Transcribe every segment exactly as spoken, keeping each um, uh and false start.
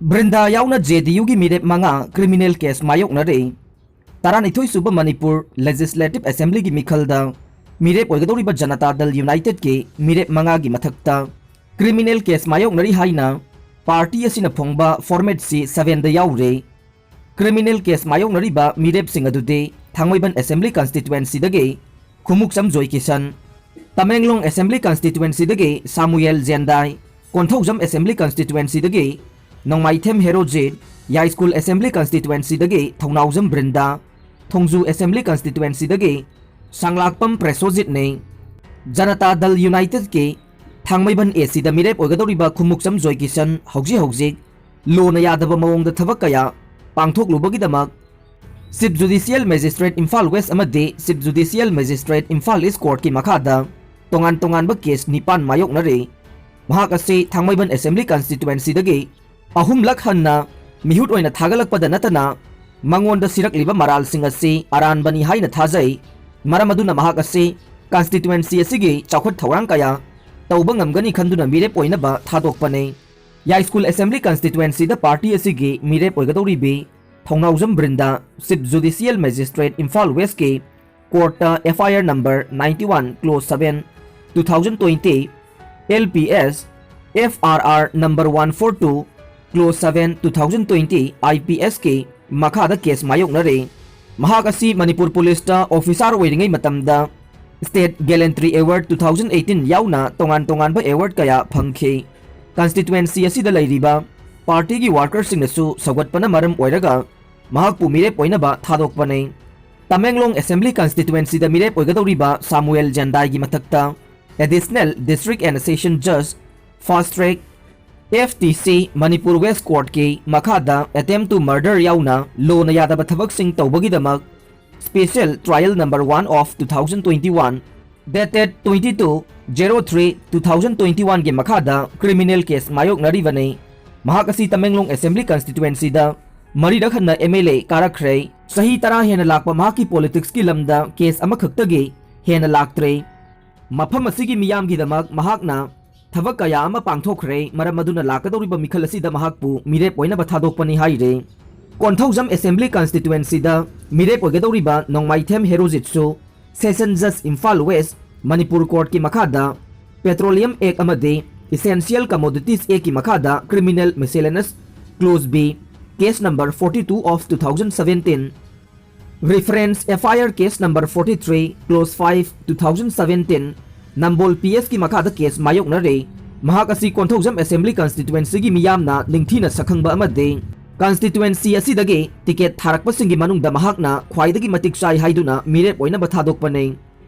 ꯕ꯭ꯔꯤꯟꯗꯥ ꯌꯥꯎꯅ ꯖꯦ ꯗꯤ ꯌꯨꯒꯤ ꯃꯤꯔꯦꯞ ꯃꯉꯥ ꯀ꯭ꯔꯤꯃꯤꯅꯦꯜ ꯀꯦꯁ ꯃꯥꯌꯣꯛꯅꯔꯦ꯫ ꯇꯔꯥꯅꯤꯊꯣꯏ ꯁꯨꯕ ꯃꯅꯤꯄꯨꯔ ꯂꯦꯖꯤꯁꯂꯦꯇꯤꯚ ꯑꯦꯁꯦꯝꯕ꯭ꯂꯤꯒꯤ ꯃꯤꯈꯜꯗ ꯃꯤꯔꯦꯞ ꯑꯣꯏꯒꯗꯧꯔꯤꯕ ꯖꯅꯇꯥ ꯗꯜ ꯌꯨꯅꯥꯏꯇꯦꯗꯀꯤ ꯃꯤꯔꯦꯞ ꯃꯉꯥꯒꯤ ꯃꯊꯛꯇ ꯀ꯭ꯔꯤꯃꯤꯅꯦꯜ ꯀꯦꯁ ꯃꯥꯌꯣꯛꯅꯔꯤ ꯍꯥꯏꯅ ꯄꯥꯔꯇꯤ ꯑꯁꯤꯅ ꯐꯣꯡꯕ ꯐꯣꯔꯃꯦꯠ ꯁꯤ ꯁꯚꯦꯟꯗ ꯌꯥꯎꯔꯦ꯫ ꯀ꯭ꯔꯤꯃꯤꯅꯦꯜ ꯀꯦꯁ ꯃꯥꯌꯣꯛꯅꯔꯤꯕ ꯃꯤꯔꯦꯞꯁꯤꯡ ꯑꯗꯨꯗꯤ ꯊꯥꯡꯃꯩꯕꯟ ꯑꯦꯁꯦꯝꯕ꯭ꯂꯤ ꯀꯟꯁꯇꯤꯇ꯭ꯋꯦꯟꯁꯤꯗꯒꯤ ꯈꯨꯃꯨꯛꯆꯝ ꯖꯣꯏꯀꯤꯁꯟ, ꯇꯃꯦꯡꯂꯣꯡ ꯑꯦꯁꯦꯝꯕ꯭ꯂꯤ ꯀꯟꯁꯇꯤꯇ꯭ꯋꯦꯟꯁꯤꯗꯒꯤ ꯁꯥꯃꯨꯌꯦꯜ ꯖꯦꯟꯗꯥꯏ, ꯀꯣꯟꯊꯧꯖꯝ ꯑꯦꯁꯦꯝꯕ꯭ꯂꯤ ꯀꯟꯁꯇꯤꯇ꯭ꯋꯦꯟꯁꯤꯗꯒꯤ ꯅꯣꯡꯃꯥꯏꯊꯦꯝ ꯍꯦꯔꯣꯖꯤꯠ, ꯌꯥꯏꯁ꯭ꯀꯨꯜ ꯑꯦꯁꯦꯝꯕ꯭ꯂꯤ ꯀꯟꯁꯇꯤꯇ꯭ꯋꯦꯟꯁꯤꯗꯒꯤ ꯊꯧꯅꯥꯎꯖꯝ ꯕ꯭ꯔꯤꯟꯗꯥ, ꯊꯣꯡꯖꯨ ꯑꯦꯁꯦꯝꯕ꯭ꯂꯤ ꯀꯟꯁꯇꯤꯇ꯭ꯋꯦꯟꯁꯤꯗꯒꯤ ꯁꯥꯡꯂꯥꯛꯄꯝ ꯄ꯭ꯔꯦꯁꯣꯖꯤꯠꯅꯤ꯫ ꯖꯅꯇꯥ ꯗꯜ ꯌꯨꯅꯥꯏꯇꯦꯗꯀꯤ ꯊꯥꯡꯃꯩꯕꯟ ꯑꯦ ꯁꯤꯗ ꯃꯤꯔꯦꯞ ꯑꯣꯏꯒꯗꯧꯔꯤꯕ ꯈꯨꯃꯨꯛꯆꯝ ꯖꯣꯏꯀꯤꯁꯟ ꯍꯧꯖꯤꯛ ꯍꯧꯖꯤꯛ ꯂꯣꯅ ꯌꯥꯗꯕ ꯃꯑꯣꯡꯗ ꯊꯕꯛ ꯀꯌꯥ ꯄꯥꯡꯊꯣꯛꯂꯨꯕꯒꯤꯗꯃꯛ chief judicial magistrate Imphal west ꯑꯃꯗꯤ ꯆꯤꯐ ꯖꯨꯗꯤꯁꯤꯌꯦꯜ ꯃꯦꯖꯤꯁꯇ꯭ꯔꯦꯠ ꯏꯝꯐꯥꯜ ꯏꯁ ꯀꯣꯔꯠꯀꯤ ꯃꯈꯥꯗ ꯇꯣꯉꯥꯟ ꯇꯣꯉꯥꯟꯕ ꯀꯦꯁ ꯅꯤꯄꯥꯟ ꯃꯥꯌꯣꯛꯅꯔꯤ꯫ ꯃꯍꯥꯛ ꯑꯁꯤ ꯊꯥꯡꯃꯩꯕꯟ ꯑꯦꯁꯦꯝꯕ꯭ꯂꯤ ꯀꯟꯁꯇꯤꯇ꯭ꯋꯦꯟꯁꯤꯗꯒꯤ ꯑꯍꯨꯝꯂꯛ ꯍꯟꯅ ꯃꯤꯍꯨꯠ ꯑꯣꯏꯅ ꯊꯥꯒꯠꯂꯛꯄꯗ ꯅꯠꯇꯅ ꯃꯉꯣꯟꯗ ꯁꯤꯔꯛꯂꯤꯕ ꯃꯔꯥꯜꯁꯤꯡ ꯑꯁꯤ ꯑꯔꯥꯟꯕꯅꯤ ꯍꯥꯏꯅ ꯊꯥꯖꯩ꯫ ꯃꯔꯝ ꯑꯗꯨꯅ ꯃꯍꯥꯛ ꯑꯁꯤ ꯀꯟꯁꯇꯤꯇ꯭ꯋꯦꯟꯁꯤ ꯑꯁꯤꯒꯤ ꯆꯥꯎꯈꯠ ꯊꯧꯔꯥꯡ ꯀꯌꯥ ꯇꯧꯕ ꯉꯝꯒꯅꯤ ꯈꯟꯗꯨꯅ ꯃꯤꯔꯦꯞ ꯑꯣꯏꯅꯕ ꯊꯥꯗꯣꯛꯄꯅꯤ꯫ ꯌꯥꯏꯁ꯭ꯀꯨꯜ ꯑꯦꯁꯦꯝꯕ꯭ꯂꯤ ꯀꯟꯁꯇꯤꯇ꯭ꯋꯦꯟꯁꯤꯗ ꯄꯥꯔꯇꯤ ꯑꯁꯤꯒꯤ ꯃꯤꯔꯦꯞ ꯑꯣꯏꯒꯗꯧꯔꯤꯕꯤ Thounaojam Brinda, chief judicial magistrate Imphal ꯋꯦꯁꯀꯤ ꯀꯣꯔꯠꯇ F I R number ninety one close seven, two thousand twenty, L P S, F R R number one four two close seven, two thousand twenty I P ꯑꯦꯁꯀꯤ ꯃꯈꯥꯗ case ꯃꯥꯌꯣꯛꯅꯔꯤ꯫ ꯃꯍꯥꯛ ꯑꯁꯤ Manipur ꯄꯨꯂꯤꯁꯇ officer ꯑꯣꯏꯔꯤꯉꯩ ꯃꯇꯝꯗ state gallantry award two thousand eighteen ꯌꯥꯎꯅ ꯇꯣꯉꯥꯟ ꯇꯣꯉꯥꯟꯕ award ꯀꯌꯥ ꯐꯪꯈꯤ꯫ ꯀꯟꯁꯇꯤꯇ꯭ꯋꯦꯟꯁꯤ ꯑꯁꯤꯗ ꯂꯩꯔꯤꯕ ꯄꯥꯔꯇꯤꯒꯤ ꯋꯥꯔꯀꯔꯁꯤꯡꯅꯁꯨ ꯁꯧꯒꯠꯄꯅ ꯃꯔꯝ ꯑꯣꯏꯔꯒ ꯃꯍꯥꯛꯄꯨ ꯃꯤꯔꯦꯞ ꯑꯣꯏꯅꯕ ꯊꯥꯗꯣꯛꯄꯅꯤ꯫ ꯇꯃꯦꯡꯂꯣꯡ ꯑꯦꯁꯦꯝꯕ꯭ꯂꯤ ꯀꯟꯁꯇꯤꯇ꯭ꯋꯦꯟꯁꯤꯗ ꯃꯤꯔꯦꯞ ꯑꯣꯏꯒꯗꯧꯔꯤꯕ ꯁꯥꯃꯨꯑꯦꯜ ꯖꯦꯟꯗꯥꯏꯒꯤ ꯃꯊꯛꯇ ꯑꯦꯗꯤꯁꯅꯦꯜ ꯗꯤꯁꯇ꯭ꯔꯤꯛ ꯑꯦꯟ ꯁꯦꯁꯟ ꯖꯖ, fast track, F T C, Manipur west ꯀꯣꯔꯠꯀꯤ ꯃꯈꯥꯗ ꯑꯦꯇꯦꯝ ꯇꯨ ꯃꯔꯗꯔ ꯌꯥꯎꯅ ꯂꯣꯅ ꯌꯥꯗꯕ ꯊꯕꯛꯁꯤꯡ ꯇꯧꯕꯒꯤꯗꯃꯛ special trial number one of two thousand twenty one, dated twenty two zero three two thousand twenty ꯋꯥꯟꯒꯤ ꯃꯈꯥꯗ ꯀ꯭ꯔꯤꯃꯤꯅꯦꯜ ꯀꯦꯁ ꯃꯥꯌꯣꯛꯅꯔꯤꯕꯅꯤ꯫ ꯃꯍꯥꯛ ꯑꯁꯤ ꯇꯃꯦꯡꯂꯣꯡ ꯑꯦꯁꯦꯝꯕ꯭ꯂꯤ ꯀꯟꯁꯇꯤꯇ꯭ꯋꯦꯟꯁꯤꯗ ꯃꯔꯤꯔꯛ ꯍꯟꯅ ꯑꯦꯝ ꯑꯦꯜ ꯑꯦ ꯀꯥꯔꯛꯈ꯭ꯔꯦ꯫ ꯆꯍꯤ ꯇꯔꯥ ꯍꯦꯟꯅ ꯂꯥꯛꯄ ꯃꯍꯥꯛꯀꯤ ꯄꯣꯂꯤꯇꯤꯛꯁꯀꯤ ꯂꯝꯗ ꯀꯦꯁ ꯑꯃꯈꯛꯇꯒꯤ ꯍꯦꯟꯅ ꯂꯥꯛꯇ꯭ꯔꯦ꯫ ꯃꯐꯝ ꯑꯁꯤꯒꯤ ꯃꯤꯌꯥꯝꯒꯤꯗꯃꯛ ꯃꯍꯥꯛꯅ ꯊꯕꯛ ꯀꯌꯥ ꯑꯃ ꯄꯥꯡꯊꯣꯛꯈ꯭ꯔꯦ, ꯃꯔꯝ ꯑꯗꯨꯅ ꯂꯥꯛꯀꯗꯧꯔꯤꯕ ꯃꯤꯈꯜ ꯑꯁꯤꯗ ꯃꯍꯥꯛꯄꯨ ꯃꯤꯔꯦꯞ ꯑꯣꯏꯅꯕ ꯊꯥꯗꯣꯛꯄꯅꯤ ꯍꯥꯏꯔꯦ꯫ ꯀꯣꯟꯊꯧꯖꯝ Assembly Constituencyꯗ ꯃꯤꯔꯦꯞ ꯑꯣꯏꯒꯗꯧꯔꯤꯕ ꯅꯣꯡꯃꯥꯏꯊꯦꯝ ꯍꯦꯔꯣꯖꯤꯠꯁꯨ Session Judge, Imphal West, Manipur Courtꯀꯤ ꯃꯈꯥꯗ Petroleum Act ꯑꯃꯗꯤ Essential Commodities Actꯀꯤ ꯃꯈꯥꯗ Criminal Miscellaneous Clause B, case number forty-two of two thousand seventeen, Reference F I R case number forty-three, clause five, two thousand seventeen, Nambol P S ꯀꯤ ꯃꯈꯥꯗ case ꯃꯥꯌꯣꯛꯅꯔꯦ꯫ ꯃꯍꯥꯛ ꯑꯁꯤ Konthoujam Assembly Constituencyꯒꯤ ꯃꯤꯌꯥꯝꯅ ꯅꯤꯡꯊꯤꯅ ꯁꯛꯈꯪꯕ ꯑꯃꯗꯤ constituency ꯑꯁꯤꯗꯒꯤ ticket ꯊꯥꯔꯛꯄꯁꯤꯡꯒꯤ ꯃꯅꯨꯡꯗ ꯃꯍꯥꯛꯅ ꯈ꯭ꯋꯥꯏꯗꯒꯤ ꯃꯇꯤꯛ ꯆꯥꯏ ꯍꯥꯏꯗꯨꯅ ꯃꯤꯔꯦꯞ ꯑꯣꯏꯅꯕ ꯊꯥꯗꯣꯛꯄꯅꯤ꯫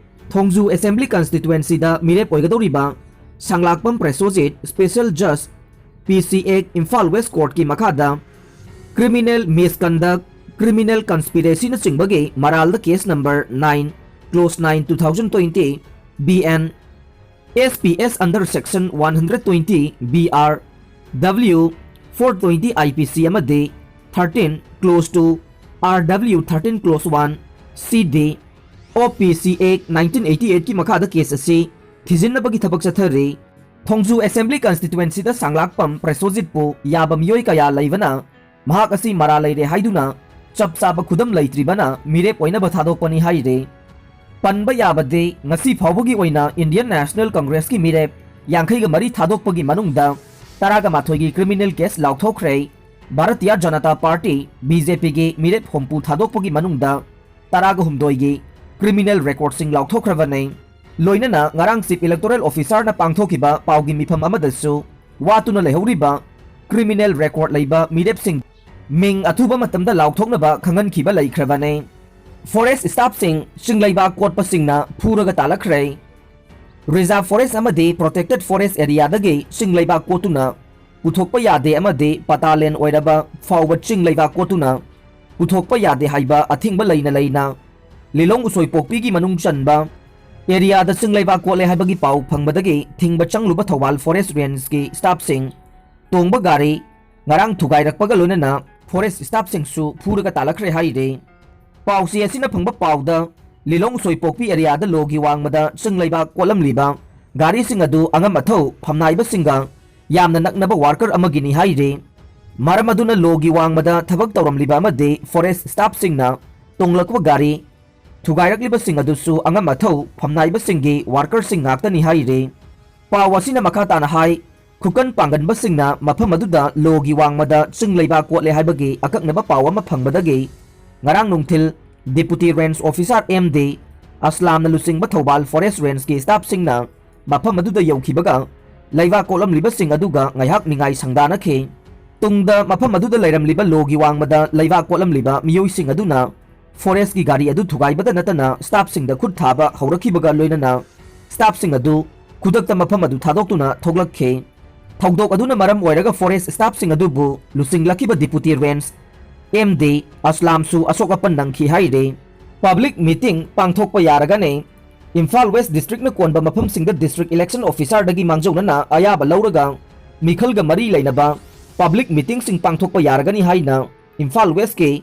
ꯊꯣꯡꯖꯨ Assembly Constituencyꯗ ꯃꯤꯔꯦꯞ ꯑꯣꯏꯒꯗꯧꯔꯤꯕ ꯁꯪꯂꯥꯛꯄꯝ ꯄ꯭ꯔꯦꯁꯣꯖꯤꯠ, Special Judge, P C Act, Imphal West Courtꯀꯤ ꯃꯈꯥꯗ Criminal Misconduct, Criminal Conspiracyꯅꯆꯤꯡꯕꯒꯤ ꯃꯔꯥꯜꯗ case number nine, clause nine, two thousand twenty, B N, S P S under section one hundred twenty B R W four twenty I P C ꯑꯃꯗꯤ thirteen clause two, R W thirteen clause one, C D, O P C Act nineteen eighty-eightꯀꯤ ꯃꯈꯥꯗ case ꯑꯁꯤ ꯊꯤꯖꯤꯟꯅꯕꯒꯤ ꯊꯕꯛ ꯆꯠꯊꯔꯤ꯫ ꯊꯣꯡꯖꯨ Assembly Constituencyꯗ ꯁꯪꯂꯥꯛꯄꯝ ꯄ꯭ꯔꯦꯁꯣꯖꯤꯠꯄꯨ ꯌꯥꯕ ꯃꯤꯑꯣꯏ ꯀꯌꯥ ꯂꯩꯕꯅ ꯃꯍꯥꯛ ꯑꯁꯤ ꯃꯔꯥꯜ ꯂꯩꯔꯦ ꯍꯥꯏꯗꯨꯅ ꯆꯞ ꯆꯥꯕ ꯈꯨꯗꯝ ꯂꯩꯇ꯭ꯔꯤꯕꯅ ꯃꯤꯔꯦꯞ ꯑꯣꯏꯅꯕ ꯊꯥꯗꯣꯛꯄꯅꯤ ꯍꯥꯏꯔꯤ꯫ ꯄꯟꯕ ꯌꯥꯕꯗꯤ, ꯉꯁꯤ ꯐꯥꯎꯕꯒꯤ ꯑꯣꯏꯅ Indian National Congressꯀꯤ ꯃꯤꯔꯦꯞ ꯌꯥꯡꯈꯩꯒ ꯃꯔꯤ ꯊꯥꯗꯣꯛꯄꯒꯤ ꯃꯅꯨꯡꯗ ꯇꯔꯥꯒ ꯃꯥꯊꯣꯏꯒꯤ criminal case ꯂꯥꯎꯊꯣꯛꯈ꯭ꯔꯦ꯫ Bharatiya Janata Party, B J Pꯒꯤ ꯃꯤꯔꯦꯞ ꯍꯨꯝꯐꯨ ꯊꯥꯗꯣꯛꯄꯒꯤ ꯃꯅꯨꯡꯗ ꯇꯔꯥꯒ ꯍꯨꯝꯗꯣꯏꯒꯤ criminal recordꯁꯤꯡ ꯂꯥꯎꯊꯣꯛꯈ꯭ꯔꯕꯅꯤ꯫ ꯂꯣꯏꯅꯅ ꯉꯔꯥꯡ Chief Electoral Officerꯅ ꯄꯥꯡꯊꯣꯛꯈꯤꯕ ꯄꯥꯎꯒꯤ ꯃꯤꯐꯝ ꯑꯃꯗꯁꯨ ꯋꯥꯠꯇꯨꯅ ꯂꯩꯍꯧꯔꯤꯕ criminal record ꯂꯩꯕ ꯃꯤꯔꯦꯞꯁꯤꯡ ꯃꯤꯡ ꯑꯊꯨꯕ ꯃꯇꯝꯗ ꯂꯥꯎꯊꯣꯛꯅꯕ ꯈꯪꯍꯟꯈꯤꯕ ꯂꯩꯈ꯭ꯔꯕꯅꯤ꯫ Forest staffꯁꯤꯡ ꯆꯤꯡꯂꯩꯕꯥꯛ ꯀꯣꯠꯄꯁꯤꯡꯅ ꯐꯨꯔꯒ ꯇꯥꯜꯂꯛꯈ꯭ꯔꯦ꯫ Reserve Forest ꯑꯃꯗꯤ Protected Forest Areaꯗꯒꯤ ꯆꯤꯡꯂꯩꯕꯥꯛ ꯀꯣꯠꯇꯨꯅ ꯄꯨꯊꯣꯛꯄ ꯌꯥꯗꯦ ꯑꯃꯗꯤ ꯄꯇꯥ land ꯑꯣꯏꯔꯕ ꯐꯥꯎꯕ ꯆꯤꯡ ꯂꯩꯕꯥꯛ ꯀꯣꯠꯇꯨꯅ ꯄꯨꯊꯣꯛꯄ ꯌꯥꯗꯦ ꯍꯥꯏꯕ ꯑꯊꯤꯡꯕ ꯂꯩꯅ ꯂꯩꯅ ꯂꯤꯂꯣꯡ ꯎꯁꯣꯏꯄꯣꯛꯄꯤꯒꯤ ꯃꯅꯨꯡ ꯆꯟꯕ areaꯗ ꯆꯤꯡ ꯂꯩꯕꯥꯛ ꯀꯣꯠꯂꯦ ꯍꯥꯏꯕꯒꯤ ꯄꯥꯎ ꯐꯪꯕꯗꯒꯤ ꯊꯤꯡꯕ ꯆꯪꯂꯨꯕ ꯊꯧꯕꯥꯜ Forest Rangeꯀꯤ staffꯁꯤꯡ ꯇꯣꯡꯕ ꯒꯥꯔꯤ ꯉꯔꯥꯡ ꯊꯨꯒꯥꯏꯔꯛꯄꯒ ꯂꯣꯏꯅꯅ forest staffꯁꯤꯡꯁꯨ ꯐꯨꯔꯒ ꯇꯥꯜꯂꯛꯈ꯭ꯔꯦ ꯍꯥꯏꯔꯤ꯫ ꯄꯥꯎꯆꯦ ꯑꯁꯤꯅ ꯐꯪꯕ ꯄꯥꯎꯗ ꯂꯤꯂꯣꯡ ꯎꯁꯣꯏꯄꯣꯛꯄꯤ areaꯗ ꯂꯣꯒꯤ ꯋꯥꯡꯃꯗ ꯆꯤꯡ ꯂꯩꯕꯥꯛ ꯀꯣꯠꯂꯝꯂꯤꯕ ꯒꯥꯔꯤꯁꯤꯡ ꯑꯗꯨ ꯑꯉꯝ ꯑꯊꯧ ꯐꯝꯅꯥꯏꯕꯁꯤꯡꯒ ꯌꯥꯝꯅ ꯅꯛꯅꯕ worker ꯑꯃꯒꯤꯅꯤ ꯍꯥꯏꯔꯤ꯫ ꯃꯔꯝ ꯑꯗꯨꯅ ꯂꯣꯒꯤ ꯋꯥꯡꯃꯗ ꯊꯕꯛ ꯇꯧꯔꯝꯂꯤꯕ ꯑꯃꯗꯤ forest staffꯁꯤꯡꯅ ꯇꯣꯡꯂꯛꯄ ꯒꯥꯔꯤ ꯊꯨꯒꯥꯏꯔꯛꯂꯤꯕꯁꯤꯡ ꯑꯗꯨꯁꯨ ꯑꯉꯝ ꯑꯊꯧ ꯐꯝꯅꯥꯏꯕꯁꯤꯡꯒꯤ workerꯁꯤꯡ ꯉꯥꯛꯇꯅꯤ ꯍꯥꯏꯔꯤ꯫ ꯄꯥꯎ ꯑꯁꯤꯅ ꯃꯈꯥ ꯇꯥꯅ ꯍꯥꯏ, ꯈꯨꯀꯟ ꯄꯥꯡꯒꯟꯕꯁꯤꯡꯅ ꯃꯐꯝ ꯑꯗꯨꯗ ꯂꯣꯒꯤ ꯋꯥꯡꯃꯗ ꯆꯤꯡ ꯂꯩꯕꯥꯛ ꯀꯣꯠꯂꯦ ꯍꯥꯏꯕꯒꯤ ꯑꯀꯛꯅꯕ ꯄꯥꯎ ꯑꯃ ꯐꯪꯕꯗꯒꯤ ꯉꯔꯥꯡ ꯅꯨꯡꯊꯤꯜ Deputy Range Officer M D ꯑꯁꯂꯥꯝꯅ ꯂꯨꯆꯤꯡꯕ ꯊꯧꯕꯥꯜ Forest Rangeꯀꯤ staffꯁꯤꯡꯅ ꯃꯐꯝ ꯑꯗꯨꯗ ꯌꯧꯈꯤꯕꯒ ꯂꯩꯕꯥꯛ ꯀꯣꯠꯂꯝꯂꯤꯕꯁꯤꯡ ꯑꯗꯨꯒ ꯉꯥꯏꯍꯥꯛ ꯅꯤꯡꯉꯥꯏ ꯁꯪꯗꯥꯅꯈꯤ꯫ ꯇꯨꯡꯗ ꯃꯐꯝ ꯑꯗꯨꯗ ꯂꯩꯔꯝꯂꯤꯕ ꯂꯣꯒꯤ ꯋꯥꯡꯃꯗ ꯂꯩꯕꯥꯛ ꯀꯣꯠꯂꯝꯂꯤꯕ ꯃꯤꯑꯣꯏꯁꯤꯡ ꯑꯗꯨꯅ forestꯀꯤ ꯒꯥꯔꯤ ꯑꯗꯨ ꯊꯨꯒꯥꯏꯕꯗ ꯅꯠꯇꯅ staffꯁꯤꯡꯗ ꯈꯨꯠ ꯊꯥꯕ ꯍꯧꯔꯛꯈꯤꯕꯒ ꯂꯣꯏꯅꯅ staffꯁꯤꯡ ꯑꯗꯨ ꯈꯨꯗꯛꯇ ꯃꯐꯝ ꯑꯗꯨ ꯊꯥꯗꯣꯛꯇꯨꯅ ꯊꯣꯛꯂꯛꯈꯤ꯫ ꯊꯧꯗꯣꯛ ꯑꯗꯨꯅ ꯃꯔꯝ ꯑꯣꯏꯔꯒ forest staffꯁꯤꯡ ꯑꯗꯨꯕꯨ ꯂꯨꯆꯤꯡꯂꯛꯈꯤꯕ Deputy Range M D ꯑꯁꯂꯥꯝꯁꯨ ꯑꯁꯣꯛ ꯑꯄꯟ ꯅꯪꯈꯤ ꯍꯥꯏꯔꯤ꯫ Public meeting ꯄꯥꯡꯊꯣꯛꯄ ꯌꯥꯔꯒꯅꯤ꯫ ꯏꯝꯐꯥꯜ West Districtꯅ ꯀꯣꯟꯕ ꯃꯐꯝꯁꯤꯡꯗ District Election Officerꯗꯒꯤ ꯃꯥꯡꯖꯧꯅꯅ ꯑꯌꯥꯕ ꯂꯧꯔꯒ ꯃꯤꯈꯜꯒ ꯃꯔꯤ ꯂꯩꯅꯕ public meetingꯁꯤꯡ ꯄꯥꯡꯊꯣꯛꯄ ꯌꯥꯔꯒꯅꯤ ꯍꯥꯏꯅ Imphal Westꯀꯤ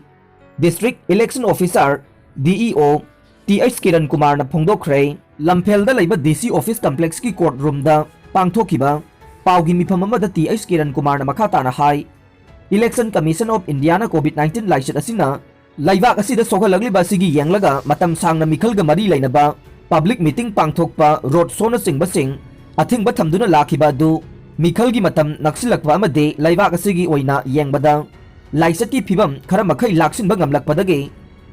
District Election Officer, D E O, T H Kiran ꯀꯨꯃꯥꯔꯅ ꯐꯣꯡꯗꯣꯛꯈ꯭ꯔꯦ꯫ ꯂꯝꯐꯦꯜꯗ ꯂꯩꯕ D C office complexꯀꯤ court roomꯗ ꯄꯥꯡꯊꯣꯛꯈꯤꯕ ꯄꯥꯎꯒꯤ ꯃꯤꯐꯝ ꯑꯃꯗ T H ꯀꯤꯔꯟ ꯀꯨꯃꯥꯔꯅ ꯃꯈꯥ ꯇꯥꯅ ꯍꯥꯏ, Election Commission of Indiaꯅ COVID nineteen ꯂꯥꯏꯆꯠ ꯑꯁꯤꯅ ꯂꯩꯕꯥꯛ ꯑꯁꯤꯗ ꯁꯣꯛꯍꯜꯂꯛꯂꯤꯕ ꯑꯁꯤꯒꯤ ꯌꯦꯡꯂꯒ ꯃꯇꯝ ꯁꯥꯡꯅ ꯃꯤꯈꯜꯒ ꯃꯔꯤ ꯂꯩꯅꯕ public meeting ꯄꯥꯡꯊꯣꯛꯄ, road showꯅꯆꯤꯡꯕꯁꯤꯡ ꯑꯊꯤꯡꯕ ꯊꯝꯗꯨꯅ ꯂꯥꯛꯈꯤꯕ ꯑꯗꯨ ꯃꯤꯈꯜꯒꯤ ꯃꯇꯝ ꯅꯛꯁꯤꯜꯂꯛꯄ ꯑꯃꯗꯤ ꯂꯩꯕꯥꯛ ꯑꯁꯤꯒꯤ ꯑꯣꯏꯅ ꯌꯦꯡꯕꯗ ꯂꯥꯏꯆꯠꯀꯤ ꯐꯤꯕꯝ ꯈꯔ ꯃꯈꯩ ꯂꯥꯛꯁꯤꯟꯕ ꯉꯝꯂꯛꯄꯗꯒꯤ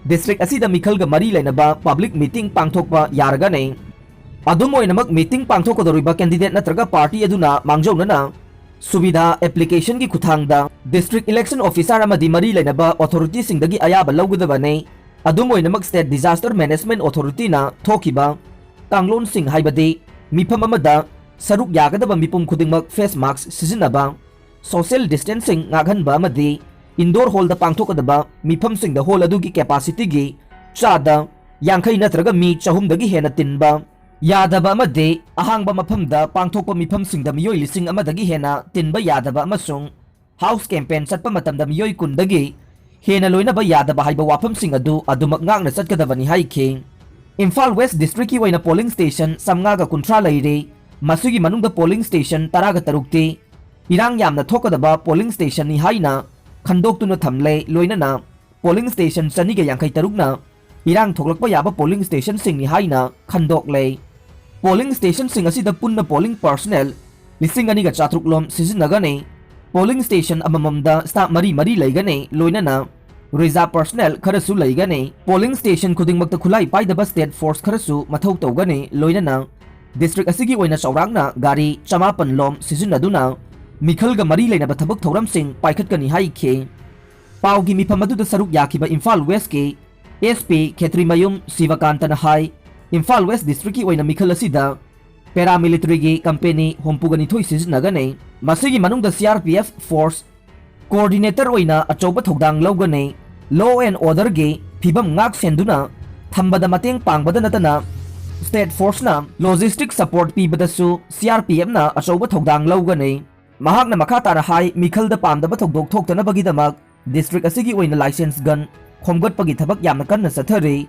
district ꯑꯁꯤꯗ ꯃꯤꯈꯜꯒ ꯃꯔꯤ ꯂꯩꯅꯕ public meeting ꯄꯥꯡꯊꯣꯛꯄ ꯌꯥꯔꯒꯅꯤ꯫ ꯑꯗꯨꯝ ꯑꯣꯏꯅꯃꯛ meeting ꯄꯥꯡꯊꯣꯛꯀꯗꯧꯔꯤꯕ candidate ꯅꯠꯇ꯭ꯔꯒ party ꯑꯗꯨꯅ ꯃꯥꯡꯖꯧꯅꯅ ꯁꯨꯕꯤꯙꯥ applicationꯒꯤ ꯈꯨꯠꯊꯥꯡꯗ District Election Officer ꯑꯃꯗꯤ ꯃꯔꯤ ꯂꯩꯅꯕ authorityꯁꯤꯡꯗꯒꯤ ꯑꯌꯥꯕ ꯂꯧꯒꯗꯕꯅꯤ꯫ ꯑꯗꯨꯝ ꯑꯣꯏꯅꯃꯛ State Disaster Management Authorityꯅ ꯊꯣꯛꯈꯤꯕ ꯀꯥꯡꯂꯣꯟꯁꯤꯡ, ꯍꯥꯏꯕꯗꯤ ꯃꯤꯐꯝ ꯑꯃꯗ ꯁꯔꯨꯛ ꯌꯥꯒꯗꯕ ꯃꯤꯄꯨꯝ ꯈꯨꯗꯤꯡꯃꯛ face mask ꯁꯤꯖꯤꯟꯅꯕ, social distancing ꯉꯥꯛꯍꯟꯕ ꯑꯃꯗꯤ indoor hallꯗ ꯄꯥꯡꯊꯣꯛꯀꯗꯕ ꯃꯤꯐꯝꯁꯤꯡꯗ hall ꯑꯗꯨꯒꯤ capacityꯒꯤ ꯆꯥꯗ ꯌꯥꯡꯈꯩ ꯅꯠꯇ꯭ꯔꯒ ꯃꯤ ꯆꯍꯨꯝꯗꯒꯤ ꯍꯦꯟꯅ ꯇꯤꯟꯕ ꯌꯥꯗꯕ ꯑꯃꯗꯤ ꯑꯍꯥꯡꯕ ꯃꯐꯝꯗ ꯄꯥꯡꯊꯣꯛꯄ ꯃꯤꯐꯝꯁꯤꯡꯗ ꯃꯤꯑꯣꯏ ꯂꯤꯁꯤꯡ ꯑꯃꯗꯒꯤ ꯍꯦꯟꯅ ꯇꯤꯟꯕ ꯌꯥꯗꯕ ꯑꯃꯁꯨꯡ house campaign ꯆꯠꯄ ꯃꯇꯝꯗ ꯃꯤꯑꯣꯏ ꯀꯨꯟꯗꯒꯤ ꯍꯦꯟꯅ ꯂꯣꯏꯅꯕ ꯌꯥꯗꯕ ꯍꯥꯏꯕ ꯋꯥꯐꯝꯁꯤꯡ ꯑꯗꯨ ꯑꯗꯨꯃꯛ ꯉꯥꯛꯅ ꯆꯠꯀꯗꯕꯅꯤ ꯍꯥꯏꯈꯤ꯫ ꯏꯝꯐꯥꯜ ꯋꯦꯁ ꯗꯤꯁꯇ꯭ꯔꯤꯛꯀꯤ ꯑꯣꯏꯅ ꯄꯣꯂꯤꯡ ꯁ꯭ꯇꯦꯁꯟ ꯆꯥꯝꯃꯉꯥꯒ ꯀꯨꯟꯊ꯭ꯔꯥ ꯂꯩꯔꯦ꯫ ꯃꯁꯤꯒꯤ ꯃꯅꯨꯡꯗ ꯄꯣꯂꯤꯡ ꯁ꯭ꯇꯦꯁꯟ ꯇꯔꯥꯒ ꯇꯔꯨꯛꯇꯤ ꯏꯔꯥꯡ ꯌꯥꯝꯅ ꯊꯣꯛꯀꯗꯕ ꯄꯣꯂꯤꯡ ꯁ꯭ꯇꯦꯁꯟꯅꯤ ꯍꯥꯏꯅ ꯈꯟꯗꯣꯛꯇꯨꯅ ꯊꯝꯂꯦ꯫ ꯂꯣꯏꯅꯅ ꯄꯣꯂꯤꯡ ꯁ꯭ꯇꯦꯁꯟ ꯆꯅꯤꯒ ꯌꯥꯡꯈꯩ ꯇꯔꯨꯛꯅ ꯏꯔꯥꯡ ꯊꯣꯛꯂꯛꯄ ꯌꯥꯕ ꯄꯣꯂꯤꯡ ꯁ꯭ꯇꯦꯁꯟꯁꯤꯡꯅꯤ ꯍꯥꯏꯅ ꯈꯟꯗꯣꯛꯂꯦ꯫ ꯄꯣꯂꯤꯡ ꯁ꯭ꯇꯦꯁꯟꯁꯤꯡ ꯑꯁꯤꯗ ꯄꯨꯟꯅ ꯄꯣꯂꯤꯡ ꯄꯔꯁꯅꯦꯜ ꯂꯤꯁꯤꯡ ꯑꯅꯤꯒ ꯆꯥꯇ꯭ꯔꯨꯛ ꯂꯣꯝ ꯁꯤꯖꯤꯟꯅꯒꯅꯤ꯫ ꯄꯣꯂꯤꯡ ꯁ꯭ꯇꯦꯁꯟ ꯑꯃꯃꯝꯗ ꯁ꯭ꯇꯥꯐ ꯃꯔꯤ ꯃꯔꯤ ꯂꯩꯒꯅꯤ꯫ ꯂꯣꯏꯅꯅ ꯔꯤꯖꯥꯔꯚ ꯄꯔꯁꯅꯦꯜ ꯈꯔꯁꯨ ꯂꯩꯒꯅꯤ꯫ ꯄꯣꯂꯤꯡ ꯁ꯭ꯇꯦꯁꯟ ꯈꯨꯗꯤꯡꯃꯛꯇ ꯈꯨꯠꯂꯥꯏ ꯄꯥꯏꯗꯕ ꯁ꯭ꯇꯦꯠ ꯐꯣꯔꯁ ꯈꯔꯁꯨ ꯃꯊꯧ ꯇꯧꯒꯅꯤ꯫ ꯂꯣꯏꯅꯅ ꯗꯤꯁꯇ꯭ꯔꯤꯛ ꯑꯁꯤꯒꯤ ꯑꯣꯏꯅ ꯆꯥꯎꯔꯥꯛꯅ ꯒꯥꯔꯤ ꯆꯃꯥꯄꯟ ꯂꯣꯝ ꯁꯤꯖꯤꯟꯅꯗꯨꯅ ꯃꯤꯈꯜꯒ ꯃꯔꯤ ꯂꯩꯅꯕ ꯊꯕꯛ ꯊꯧꯔꯝꯁꯤꯡ ꯄꯥꯏꯈꯠꯀꯅꯤ ꯍꯥꯏꯈꯤ꯫ ꯄꯥꯎꯒꯤ ꯃꯤꯐꯝ ꯑꯗꯨꯗ ꯁꯔꯨꯛ ꯌꯥꯈꯤꯕ ꯏꯝꯐꯥꯜ ꯋꯦꯁꯀꯤ ꯑꯦꯁ ꯄꯤ ꯈꯦꯇ꯭ꯔꯤꯃꯌꯨꯝ ꯁꯤꯕꯀꯥꯟꯇꯅ ꯍꯥꯏ, ꯏꯝꯐꯥꯜ ꯋꯦꯁ ꯗꯤꯁꯇ꯭ꯔꯤꯛꯀꯤ ꯑꯣꯏꯅ ꯃꯤꯈꯜ ꯑꯁꯤꯗ ꯄꯦꯔꯥꯃꯤꯂꯤꯇꯔꯤꯒꯤ ꯀꯝꯄꯦꯅꯤ ꯍꯨꯝꯐꯨꯒ ꯅꯤꯊꯣꯏ ꯁꯤꯖꯤꯟꯅꯒꯅꯤ꯫ ꯃꯁꯤꯒꯤ ꯃꯅꯨꯡꯗ ꯁꯤ R P F force coordinator ꯑꯣꯏꯅ ꯑꯆꯧꯕ ꯊꯧꯗꯥꯡ ꯂꯧꯒꯅꯤ꯫ ꯂꯣ ꯑꯦꯟ ꯑꯣꯔꯗꯔꯒꯤ ꯐꯤꯕꯝ ꯉꯥꯛ ꯁꯦꯟꯗꯨꯅ ꯊꯝꯕꯗ ꯃꯇꯦꯡ ꯄꯥꯡꯕꯗ ꯅꯠꯇꯅ ꯁ꯭ꯇꯦꯠ ꯐꯣꯔꯁꯅ ꯂꯣꯖꯤꯁꯇꯤꯛ ꯁꯄꯣꯔꯠ ꯄꯤꯕꯗꯁꯨ ꯁꯤ ꯑꯥꯔ ꯄꯤ ꯑꯦꯐꯅ ꯑꯆꯧꯕ ꯊꯧꯗꯥꯡ ꯂꯧꯒꯅꯤ꯫ ꯃꯍꯥꯛꯅ ꯃꯈꯥ ꯇꯥꯅ ꯍꯥꯏ, ꯃꯤꯈꯜꯗ ꯄꯥꯝꯗꯕ ꯊꯧꯗꯣꯛ ꯊꯣꯛꯇꯅꯕꯒꯤꯗꯃꯛ ꯗꯤꯁꯇ꯭ꯔꯤꯛ ꯑꯁꯤꯒꯤ ꯑꯣꯏꯅ ꯂꯥꯏꯁꯦꯟꯁ ꯒꯟ ꯈꯣꯝꯒꯠꯄꯒꯤ ꯊꯕꯛ ꯌꯥꯝꯅ ꯀꯟꯅ ꯆꯠꯊꯔꯤ꯫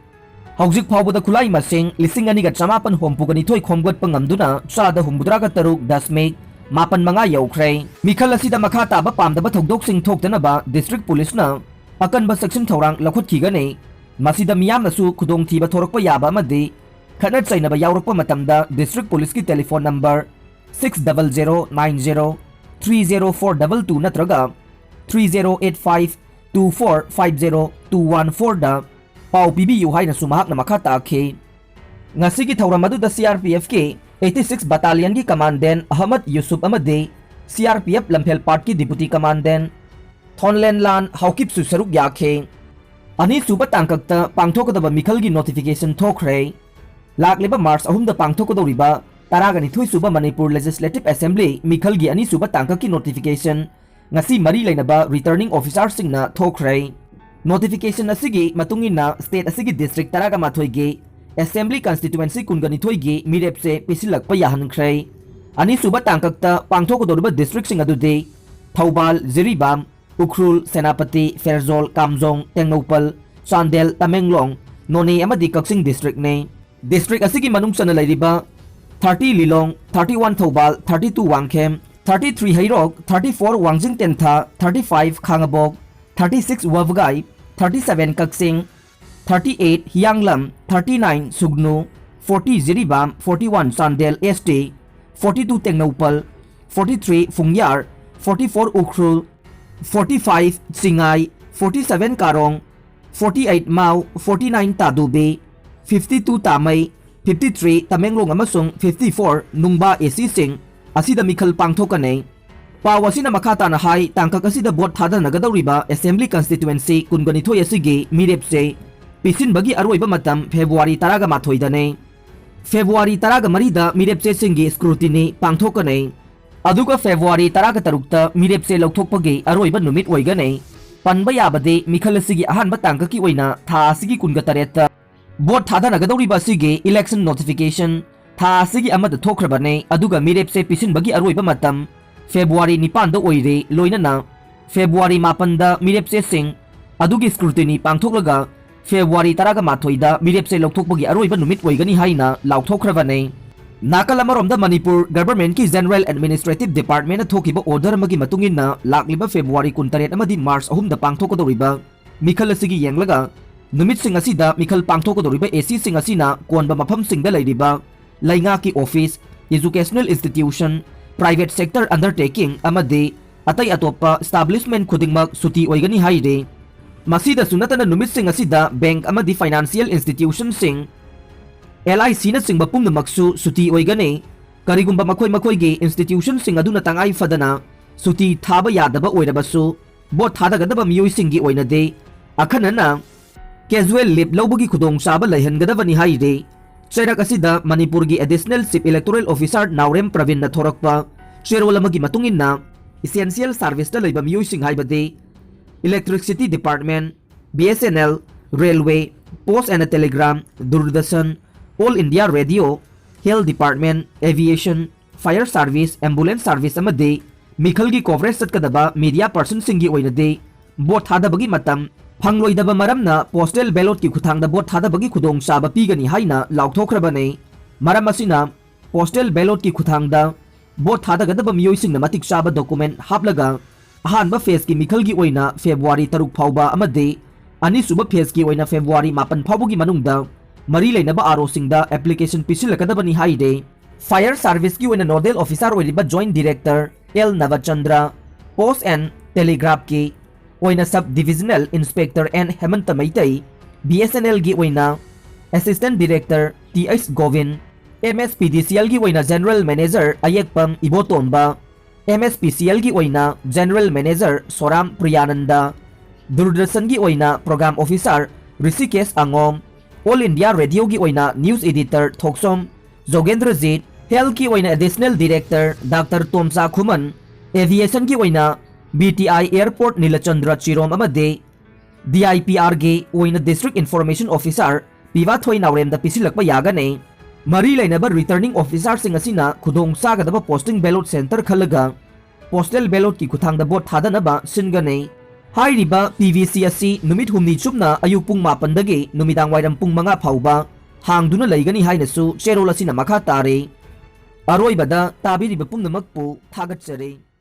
ꯍꯧꯖꯤꯛ ꯐꯥꯎꯕꯗ ꯈꯨꯠꯂꯥꯏ ꯃꯁꯤꯡ ꯂꯤꯁꯤꯡ ꯑꯅꯤꯒ ꯆꯃꯥꯄꯟ ꯍꯨꯝꯐꯨꯒ ꯅꯤꯊꯣꯏ ꯈꯣꯝꯒꯠꯄ ꯉꯝꯗꯨꯅ ꯆꯥꯗ ꯍꯨꯝꯐꯨꯇꯔꯥꯒ ꯇꯔꯨꯛ ꯗꯁꯃꯤꯛ ꯃꯥꯄꯟ ꯃꯉꯥ ꯌꯧꯈ꯭ꯔꯦ꯫ ꯃꯤꯈꯜ ꯑꯁꯤꯗ ꯃꯈꯥ ꯇꯥꯕ ꯄꯥꯝꯗꯕ ꯊꯧꯗꯣꯛꯁꯤꯡ ꯊꯣꯛꯇꯅꯕ ꯗꯤꯁꯇ꯭ꯔꯤꯛ ꯄꯨꯂꯤꯁꯅ ꯑꯀꯟꯕ ꯆꯦꯛꯁꯤꯟ ꯊꯧꯔꯥꯡ ꯂꯧꯈꯠꯈꯤꯒꯅꯤ꯫ ꯃꯁꯤꯗ ꯃꯤꯌꯥꯝꯅꯁꯨ ꯈꯨꯗꯣꯡꯊꯤꯕ ꯊꯣꯔꯛꯄ ꯌꯥꯕ ꯑꯃꯗꯤ ꯈꯠꯅ ꯆꯩꯅꯕ ꯌꯥꯎꯔꯛꯄ ꯃꯇꯝꯗ ꯗꯤꯁꯇ꯭ꯔꯤꯛ ꯄꯨꯂꯤꯁꯀꯤ telephone number six double zero nine zero three zero four double two ꯅꯠꯇ꯭ꯔꯒ three zero eight five two four five zero two one four ꯗ ꯄꯥꯎ ꯄꯤꯕꯤꯌꯨ ꯍꯥꯏꯅꯁꯨ ꯃꯍꯥꯛꯅ ꯃꯈꯥ ꯇꯥꯈꯤ꯫ ꯉꯁꯤꯒꯤ ꯊꯧꯔꯝ ꯑꯗꯨꯗ ꯁꯤ ꯑꯥꯔ ꯄꯤ ꯑꯦꯐꯀꯤ eighty six battalionꯒꯤ ꯀꯃꯥꯟꯗꯦꯟ ꯑꯍꯃꯗ ꯌꯨꯁꯨꯞ ꯑꯃꯗꯤ C R P F Lamphel ꯄꯥꯠꯀꯤ ꯗꯤꯄꯨꯇꯤ ꯀꯃꯥꯟꯗꯦꯟ ꯊꯣꯟꯂꯦꯟꯂꯥꯟ ꯍꯥꯎꯀꯤꯞꯁꯨ ꯁꯔꯨꯛ ꯌꯥꯈꯤ꯫ ꯑꯅꯤꯁꯨꯕ ꯇꯥꯡꯀꯛꯇ ꯄꯥꯡꯊꯣꯛꯀꯗꯕ ꯃꯤꯈꯜꯒꯤ ꯅꯣꯇꯤꯐꯤꯀꯦꯁꯟ ꯊꯣꯛꯈ꯭ꯔꯦ꯫ ꯂꯥꯛꯂꯤꯕ ꯃꯥꯔꯆ ꯑꯍꯨꯝꯗ ꯄꯥꯡꯊꯣꯛꯀꯗꯧꯔꯤꯕ ꯇꯔꯥꯒ ꯅꯤꯊꯣꯏ ꯁꯨꯕ ꯃꯅꯤꯄꯨꯔ ꯂꯦꯖꯤꯁꯂꯦꯇꯤꯚ ꯑꯦꯁꯦꯝꯕ꯭ꯂꯤ ꯃꯤꯈꯜꯒꯤ ꯑꯅꯤꯁꯨꯕ ꯇꯥꯡꯀꯛꯀꯤ ꯅꯣꯇꯤꯐꯤꯀꯦꯁꯟ ꯉꯁꯤ ꯃꯔꯤ ꯂꯩꯅꯕ ꯔꯤꯇꯔꯅꯤꯡ ꯑꯣꯐꯤꯁꯥꯔꯁꯤꯡꯅ ꯊꯣꯛꯈ꯭ꯔꯦ꯫ ꯅꯣꯇꯤꯐꯤꯀꯦꯁꯟ ꯑꯁꯤꯒꯤ ꯃꯇꯨꯡ ꯏꯟꯅ ꯁ꯭ꯇꯦꯠ ꯑꯁꯤꯒꯤ ꯗꯤꯁꯇ꯭ꯔꯤꯛ ꯇꯔꯥꯒ ꯃꯥꯊꯣꯏꯒꯤ ꯑꯦꯁꯦꯝꯕ꯭ꯂꯤ ꯀꯟꯁꯇꯤꯇ꯭ꯋꯦꯟꯁꯤ ꯀꯨꯟꯒ ꯅꯤꯊꯣꯏꯒꯤ ꯃꯤꯔꯦꯞꯁꯦ ꯄꯤꯁꯤꯜꯂꯛꯄ ꯌꯥꯍꯟꯈ꯭ꯔꯦ꯫ ꯑꯅꯤꯁꯨꯕ ꯇꯥꯡꯀꯛꯇ ꯄꯥꯡꯊꯣꯛꯀꯗꯧꯔꯤꯕ ꯗꯤꯁꯇ꯭ꯔꯤꯛꯁꯤꯡ ꯑꯗꯨꯗꯤ ꯊꯧꯕꯥꯜ, ꯖꯤꯔꯤꯕꯥꯝ, ꯎꯈ꯭ꯔꯨꯜ, ꯁꯦꯅꯥꯄꯇꯤ, ꯐꯦꯔꯖꯣꯜ, ꯀꯥꯝꯖꯣꯡ, ꯇꯦꯡꯅꯧꯄꯜ, ꯆꯥꯟꯗꯦꯜ, ꯇꯃꯦꯡꯂꯣꯡ, ꯅꯣꯅꯦ ꯑꯃꯗꯤ ꯀꯛꯆꯤꯡ districtꯅꯤ꯫ District ꯑꯁꯤꯒꯤ ꯃꯅꯨꯡ ꯆꯟꯅ ꯂꯩꯔꯤꯕ thirty ꯂꯤꯂꯣꯡ, thirty one Thoubal, thirty two Wangkhem, thirty three ꯍꯩꯔꯣꯛ, thirty four ꯋꯥꯡꯖꯤꯡ ꯇꯦꯟꯊꯥ, thirty five ꯈꯥꯉꯕꯣꯛ, thirty six ꯋꯥꯕꯒꯥꯏ, thirty seven ꯀꯛꯆꯤꯡ, thirty eight ꯍꯤꯌꯥꯡꯂꯝ, thirty nine ꯁꯨꯒꯅꯨ, forty Jiribam, forty one Chandel S T, forty two Tengnoupal, forty three ꯐꯨꯡꯌꯥꯔ, forty four Ukhrul, forty five Chingai, forty seven ꯀꯥꯔꯣꯡ, forty eight ꯃꯥꯎ, forty nine Tadubi, fifty two ꯇꯥꯃꯩ, fifty three Tamenglong ꯑꯃꯁꯨꯡ fifty four ꯅꯨꯡꯕꯥ A Cꯁꯤꯡ ꯑꯁꯤꯗ ꯃꯤꯈꯜ ꯄꯥꯡꯊꯣꯛꯀꯅꯤ꯫ ꯄꯥꯎ ꯑꯁꯤꯅ ꯃꯈꯥ ꯇꯥꯅ ꯍꯥꯏ, ꯇꯥꯡꯀꯛ ꯑꯁꯤꯗ vote ꯊꯥꯗꯅꯒꯗꯧꯔꯤꯕ Assembly Constituency ꯀꯨꯟꯒ ꯅꯤꯊꯣꯏ ꯑꯁꯤꯒꯤ ꯃꯤꯔꯦꯞ ꯆꯦ ꯄꯤꯁꯤꯟꯕꯒꯤ ꯑꯔꯣꯏꯕ ꯃꯇꯝ February ꯇꯔꯥꯒ ꯃꯥꯊꯣꯏꯗꯅꯤ꯫ February ꯇꯔꯥꯒ ꯃꯔꯤꯗ ꯃꯤꯔꯦꯞ ꯆꯦꯁꯤꯡꯒꯤ scrutiny ꯄꯥꯡꯊꯣꯛꯀꯅꯤ꯫ ꯑꯗꯨꯒ February ꯇꯔꯥꯒ ꯇꯔꯨꯛꯇ ꯃꯤꯔꯦꯞ ꯆꯦ ꯂꯧꯊꯣꯛꯄꯒꯤ ꯑꯔꯣꯏꯕ ꯅꯨꯃꯤꯠ ꯑꯣꯏꯒꯅꯤ꯫ ꯄꯟꯕ ꯌꯥꯕꯗꯤ, ꯃꯤꯈꯜ ꯑꯁꯤꯒꯤ ꯑꯍꯥꯟꯕ ꯇꯥꯡꯀꯛꯀꯤ ꯑꯣꯏꯅ ꯊꯥ ꯑꯁꯤꯒꯤ ꯀꯨꯟꯒ ꯇꯔꯦꯠꯇ vote ꯊꯥꯗꯅꯒꯗꯧꯔꯤꯕ ꯑꯁꯤꯒꯤ election notification ꯊꯥ ꯑꯁꯤꯒꯤ ꯑꯃꯗ ꯊꯣꯛꯈ꯭ꯔꯕꯅꯤ, ꯑꯗꯨꯒ ꯃꯤꯔꯦꯞ ꯆꯦ ꯄꯤꯁꯤꯟꯕꯒꯤ ꯑꯔꯣꯏꯕ ꯃꯇꯝ February ꯅꯤꯄꯥꯟꯗ ꯑꯣꯏꯔꯦ꯫ ꯂꯣꯏꯅꯅ February ꯃꯥꯄꯟꯗ ꯃꯤꯔꯦꯞ ꯆꯦꯁꯤꯡ ꯑꯗꯨꯒꯤ scrutiny ꯄꯥꯡꯊꯣꯛꯂꯒ February ꯇꯔꯥꯒ ꯃꯥꯊꯣꯏꯗ ꯃꯤꯔꯦꯞ ꯆꯦ ꯂꯧꯊꯣꯛꯄꯒꯤ ꯑꯔꯣꯏꯕ ꯅꯨꯃꯤꯠ ꯑꯣꯏꯒꯅꯤ ꯍꯥꯏꯅ ꯂꯥꯎꯊꯣꯛꯈ꯭ꯔꯕꯅꯤ꯫ ꯅꯥꯀꯜ ꯑꯃꯔꯣꯝꯗ, ꯃꯅꯤꯄꯨꯔ governmentꯀꯤ General Administrative Departmentꯅ ꯊꯣꯛꯈꯤꯕ order ꯑꯃꯒꯤ ꯃꯇꯨꯡ ꯏꯟꯅ, ꯂꯥꯛꯂꯤꯕ February ꯀꯨꯟꯇꯔꯦꯠ ꯑꯃꯗꯤ March ꯑꯍꯨꯝꯗ ꯄꯥꯡꯊꯣꯛꯀꯗꯧꯔꯤꯕ ꯃꯤꯈꯜ ꯑꯁꯤꯒꯤ ꯌꯦꯡꯂꯒ, ꯅꯨꯃꯤꯠꯁꯤꯡ ꯑꯁꯤꯗ ꯃꯤꯈꯜ ꯄꯥꯡꯊꯣꯛꯀꯗꯧꯔꯤꯕ A Cꯁꯤꯡ ꯑꯁꯤꯅ ꯀꯣꯟꯕ ꯃꯐꯝꯁꯤꯡꯗ ꯂꯩꯔꯤꯕ ꯂꯩꯉꯥꯛꯀꯤ office, educational institution, private sector undertaking ꯑꯃꯗꯤ ꯑꯇꯩ ꯑꯇꯣꯞꯄ establishment ꯈꯨꯗꯤꯡꯃꯛ ꯁꯨꯇꯤ ꯑꯣꯏꯒꯅꯤ ꯍꯥꯏꯔꯤ꯫ ꯃꯁꯤꯗꯁꯨ ꯅꯠꯇꯅ, ꯅꯨꯃꯤꯠꯁꯤꯡ ꯑꯁꯤꯗ bank ꯑꯃꯗꯤ financial institutionꯁꯤꯡ, L I Cꯅꯆꯤꯡꯕ ꯄꯨꯝꯅꯃꯛꯁꯨ ꯁꯨꯇꯤ ꯑꯣꯏꯒꯅꯤ꯫ ꯀꯔꯤꯒꯨꯝꯕ ꯃꯈꯣꯏ ꯃꯈꯣꯏꯒꯤ institutionꯁꯤꯡ ꯑꯗꯨꯅ ꯇꯉꯥꯏ ꯐꯗꯅ ꯁꯨꯇꯤ ꯊꯥꯕ ꯌꯥꯗꯕ ꯑꯣꯏꯔꯕꯁꯨ, vote ꯊꯥꯗꯒꯗꯕ ꯃꯤꯑꯣꯏꯁꯤꯡꯒꯤ ꯑꯣꯏꯅꯗꯤ ꯑꯈꯟꯅꯅ casual leave ꯂꯧꯕꯒꯤ ꯈꯨꯗꯣꯡꯆꯥꯕ ꯂꯩꯍꯟꯒꯗꯕꯅꯤ ꯍꯥꯏꯔꯤ꯫ ꯆꯩꯔꯛ ꯑꯁꯤꯗ ꯃꯅꯤꯄꯨꯔꯒꯤ Additional Chief Electoral Officer ꯅꯥꯎꯔꯦꯝ ꯄ꯭ꯔꯕꯤꯟꯅ ꯊꯣꯔꯛꯄ ꯆꯦꯔꯣꯜ ꯑꯃꯒꯤ ꯃꯇꯨꯡ ꯏꯟꯅ, essential serviceꯇ ꯂꯩꯕ ꯃꯤꯑꯣꯏꯁꯤꯡ ꯍꯥꯏꯕꯗꯤ electricity department, B S N L, railway, post and telegram, Doordarshan, All India Radio, health department, aviation, fire service, ambulance service ꯑꯃꯗꯤ ꯃꯤꯈꯜꯒꯤ coverage ꯆꯠꯀꯗꯕ media personꯁꯤꯡꯒꯤ ꯑꯣꯏꯅꯗꯤ vote ꯊꯥꯗꯕꯒꯤ ꯃꯇꯝ ꯐꯪꯂꯣꯏꯗꯕ ꯃꯔꯝꯅ postal ballotꯀꯤ ꯈꯨꯠꯊꯥꯡꯗ ꯚꯣꯠ ꯊꯥꯗꯕꯒꯤ ꯈꯨꯗꯣꯡꯆꯥꯕ ꯄꯤꯒꯅꯤ ꯍꯥꯏꯅ ꯂꯥꯎꯊꯣꯛꯈ꯭ꯔꯕꯅꯤ꯫ ꯃꯔꯝ ꯑꯁꯤꯅ postal ballotꯀꯤ ꯈꯨꯠꯊꯥꯡꯗ ꯚꯣꯠ ꯊꯥꯗꯒꯗꯕ ꯃꯤꯑꯣꯏꯁꯤꯡꯅ ꯃꯇꯤꯛ ꯆꯥꯕ document ꯍꯥꯞꯂꯒ ꯑꯍꯥꯟꯕ phaseꯀꯤ ꯃꯤꯈꯜꯒꯤ ꯑꯣꯏꯅ February ꯇꯔꯨꯛ ꯐꯥꯎꯕ ꯑꯃꯗꯤ ꯑꯅꯤꯁꯨꯕ phaseꯀꯤ ꯑꯣꯏꯅ February ꯃꯥꯄꯟ ꯐꯥꯎꯕꯒꯤ ꯃꯅꯨꯡꯗ ꯃꯔꯤ ꯂꯩꯅꯕ ROꯁꯤꯡꯗ application ꯄꯤꯁꯤꯜꯂꯛꯀꯗꯕꯅꯤ ꯍꯥꯏꯔꯦ꯫ Fire serviceꯀꯤ ꯑꯣꯏꯅ nodal officer ꯑꯣꯏꯔꯤꯕ Joint Director L Nabachandra, Post and Telegraphꯀꯤ ꯑꯣꯏꯅ Sub Divisional Inspector N ꯍꯦꯃꯟꯇ Meitei, BSNLꯒꯤ ꯑꯣꯏꯅ Assistant Director Th ꯒꯣꯕꯤꯟ, MSPDCLꯒꯤ ꯑꯣꯏꯅ General Manager ꯑꯌꯦꯛꯄꯝ ꯏꯕꯣꯇꯣꯝꯕ, MSPCLꯒꯤ ꯑꯣꯏꯅ General Manager ꯁꯣꯔꯥꯝ ꯄ꯭ꯔꯤꯌꯥꯅꯟꯗ, ꯗꯨꯔꯗꯔꯁꯟꯒꯤ ꯑꯣꯏꯅ Program Officer Rishikesh ꯑꯉꯣꯝ, All India Radioꯒꯤ ꯑꯣꯏꯅ News Editor ꯊꯣꯛꯁꯣꯝ ꯖꯣꯒꯦꯟꯗ꯭ꯔꯖꯤꯠ, Healthꯀꯤ ꯑꯣꯏꯅ Additional Director Doctor ꯇꯣꯝꯆꯥ ꯈꯨꯃꯟ, Aviationꯒꯤ ꯑꯣꯏꯅ BTI Airport ꯅꯤꯂꯆꯟꯗ꯭ꯔ ꯆꯤꯔꯣꯝ ꯑꯃꯗꯤ DIPRꯒꯤ ꯑꯣꯏꯅ District Information Officer ꯄꯤꯕꯥꯊꯣꯏ ꯅꯥꯎꯔꯦꯝꯗ ꯄꯤꯁꯤꯜꯂꯛꯄ ꯌꯥꯒꯅꯤ꯫ ꯃꯔꯤ ꯂꯩꯅꯕ Returning Officerꯁꯤꯡ ꯑꯁꯤꯅ ꯈꯨꯗꯣꯡ ꯆꯥꯒꯗꯕ posting ballot centre ꯈꯜꯂꯒ postal ballotꯀꯤ ꯈꯨꯠꯊꯥꯡꯗ ꯚꯣꯠ ꯊꯥꯗꯅꯕ ꯁꯤꯟꯒꯅꯤ꯫ ꯍꯥꯏꯔꯤꯕ PVC ꯑꯁꯤ ꯅꯨꯃꯤꯠ ꯍꯨꯝꯅꯤ ꯆꯨꯞꯅ ꯑꯌꯨꯛ ꯄꯨꯡ ꯃꯥꯄꯟꯗꯒꯤ ꯅꯨꯃꯤꯗꯥꯡ ꯋꯥꯏꯔꯝ ꯄꯨꯡ ꯃꯉꯥ ꯐꯥꯎꯕ ꯍꯥꯡꯗꯨꯅ ꯂꯩꯒꯅꯤ ꯍꯥꯏꯅꯁꯨ ꯆꯦꯔꯣꯜ ꯑꯁꯤꯅ ꯃꯈꯥ ꯇꯥꯔꯤ꯫ ꯑꯔꯣꯏꯕꯗ ꯇꯥꯕꯤꯔꯤꯕ ꯄꯨꯝꯅꯃꯛꯄꯨ ꯊꯥꯒꯠꯆꯔꯤ꯫